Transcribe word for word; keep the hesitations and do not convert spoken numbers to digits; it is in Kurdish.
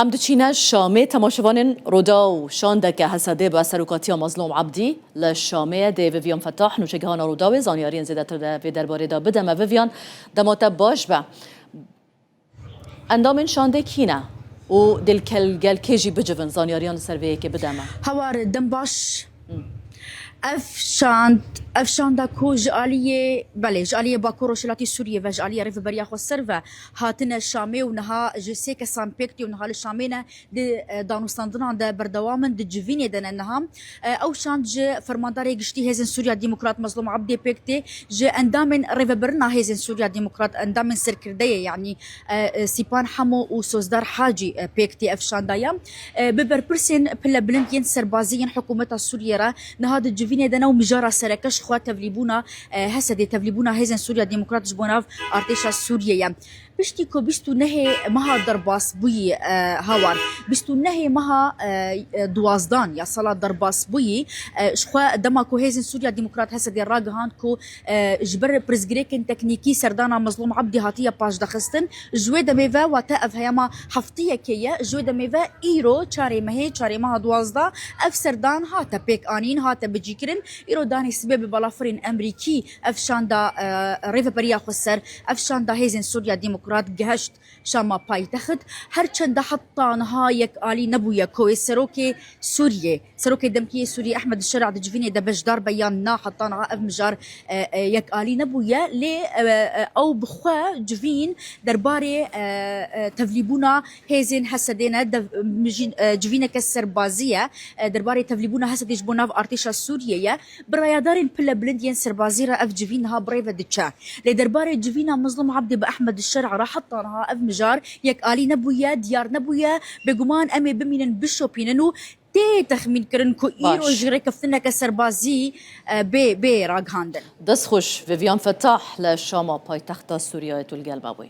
Em diçîne Şamê, temaşevanên Rûdaw, şandeke H S D'ê bi serokatiya Mazlûm Ebdî li Şamê ye. Dê Vivian Fetah, nûçegihana Rûdawê, zanyariyên zêdetir di vê derbarê de bide me. Vivian, dema te baş be. Endamên şandê kî ne? Û dê li gel kê jî bicivin, zanyariyan li ser vê yekê bide me. Hawar, dem baş. Ev şand, ev şanda ku ji aliyê, belê, ji aliyê Bakur Rojhilatî Sûriyê ve, ji aliyê Rêveberiya Xweser ve hatine Şamê û niha ji sê kesan pêk tê û niha li Şamê ne, di, e, danûstandinan de berdewam in, di civînê de ne niha. E, ew şand ji Fermandarê Giştî Hêzên Sûriya Demokrat Mezlûm Ebdê pêk tê, ji endamên rêvebirina Hêzên Sûriya Demokrat, endamên serkirdeyê, yanî, e, e, Sîpan Hemo û Sozdar Hacî, e, pêk tê ev şanda ya. E, bi berpirsên pile bilind yên serbazî yên hikûmeta Sûriyê re niha di civînê de ne û mijara sereke ji xwe tevlîbûna, e, H S D'ê, tevlîbûna Hêzên Sûriya Demokrat ji bo nav artêşa Sûriyê ye. Piştî ku bîst û nehê meha derbas bûyî, e, Hawar, bîst û nehê meha, e, e, duwazdan ya sala derbas bûyî, e, ji xwe dema ku Hêzên Sûriya Demokrat H S D'ê ragihand ku, e, ji ber pirsgirêkên teknîkî serdana Mezlûm Ebdî hatiye paşdexistin, ji wê demê ve, wate ev heyama heftiyekê ye, ji wê demê ve îro çarê mehê, çarê meha duwazdeh, ev serdan hate pêk anîn, hate bicîkirin. Îro danê sibê bi balafirên Emerîkî ev şanda, e, Rêveberiya Xweser, ev şanda Hêzên Sûriya Demokrat giheşt Şama paytext. Her çende heta niha yekalî nebûye ku wê serokê Sûriyê, serokê demkî yê Sûriyê Ehmed Şera di civînê de beşdar be yan na, heta niha ev mijar, e, e, yekalî nebûye. Lê, e, e, ew bi xwe civîn derbarê, e, e, tevlîbûna hêzên H S D'ê ne, dev-, mijîn-, e, civîneke serbazî ye, e, derbarê tevlîbûna H S D'ê ji bo nav artêşa Sûriyê ye. Bi rayedarên pile bilind yên serbazî re ev civîn niha bi rê ve diçe. Lê derbarê civîna Mezlûm Ebdî bi Ehmed Şer'a re heta niha ev mijar yekalî nebûye, diyar nebûye. Bêguman em ê bimînin, bişopînin û tê texmînkirin ku îro Baş. jî rêkeftineke serbazî, e, bê, bê ragihandin. Dest xweş, Vivian Fetah li Şama paytexta Sûriyeyê tu li gel me bûyî.